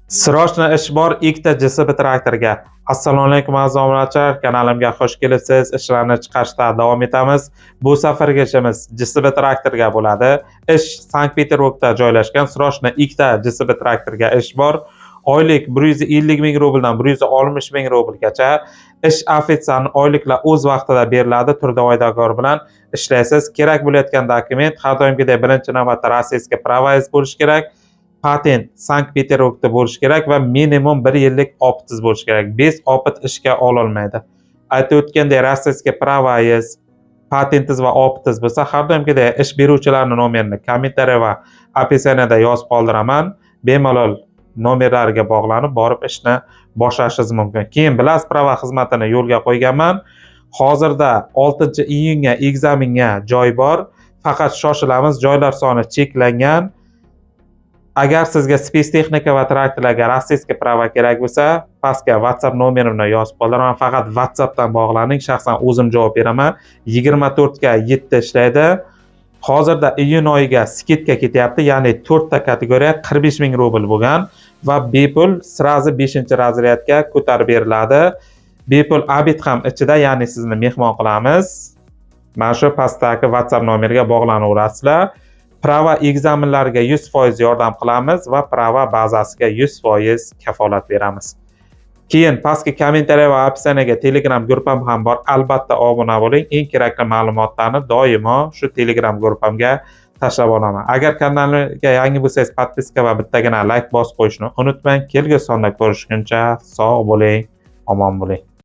Срочно ish bor ikkita JCB traktorga. Assalomu alaykum, aziz obunachilar, kanalimga xush kelibsiz. Ishlarni chiqarishda davom etamiz. Bu safargi ishimiz JCB traktorga bo'ladi. Ish Sankt-Peterburgda joylashgan. Срочно ikkita JCB traktorga ish bor. Oylik 150 ming rubldan 160 ming rublgacha. Ish официальный, oyliklar o'z vaqtida beriladi. Трудовой договор bilan ishlaysiz. Kerak bo'layotgan dokument har doimgidek birinchi navbatda российский права ngiz bo'lishi kerak. Patent Sankt Peterburgda bo'lishi kerak va minimum bir yillik опыт ingiz bo'lishi kerak. Без опыт ishga ololmaydi. Aytib o'tgandek, российский права ngiz, patentingiz va опыт ingiz bo'lsa, har doimgidek ish beruvchilarni nomerini kommentariy va описание da yozib qoldiraman. Bemalol nomerlariga bog'lanib, borib ishni boshlashingiz mumkin. Keyin bilasiz, права xizmatini yo'lga qo'yganman. Hozirda 6 iyunga ekzamenga joy bor. Faqat shoshilamiz, joylar soni cheklangan. Agar sizga spetstexnika va traktorlarga российский права kerak bo'lsa, pastga WhatsApp nomerimni yozib qoldiraman. Faqat WhatsAppdan bog'laning, shaxsan o'zim javob beraman. 24 ga 7 ishlaydi. Hozirda iyun oyiga скидка ketyapti, ya'ni 4 ta kategoriya 45 ming rubl bo'lgan va bepul сразу 5 разряд ga ko'tarib beriladi. Bepul обед ham ichida, ya'ni sizni mehmon qilamiz. Mana shu pastdagi WhatsApp nomeriga bog'lanaverasizlar. Права ekzamenlariga 100% yordam qilamiz va права bazasiga 100% kafolat beramiz. Keyin pastki kommentariy va описание ga Telegram gruppam ham bor. Albatta obuna bo'ling. Eng kerakli ma'lumotlarni doimo shu Telegram gruppamga tashlab olaman. Agar kanalga yangi bo'lsangiz, подписка va bittagina layk bosib qo'yishni unutmang. Kelgusi sonda ko'rishguncha sog' bo'ling, omon bo'ling.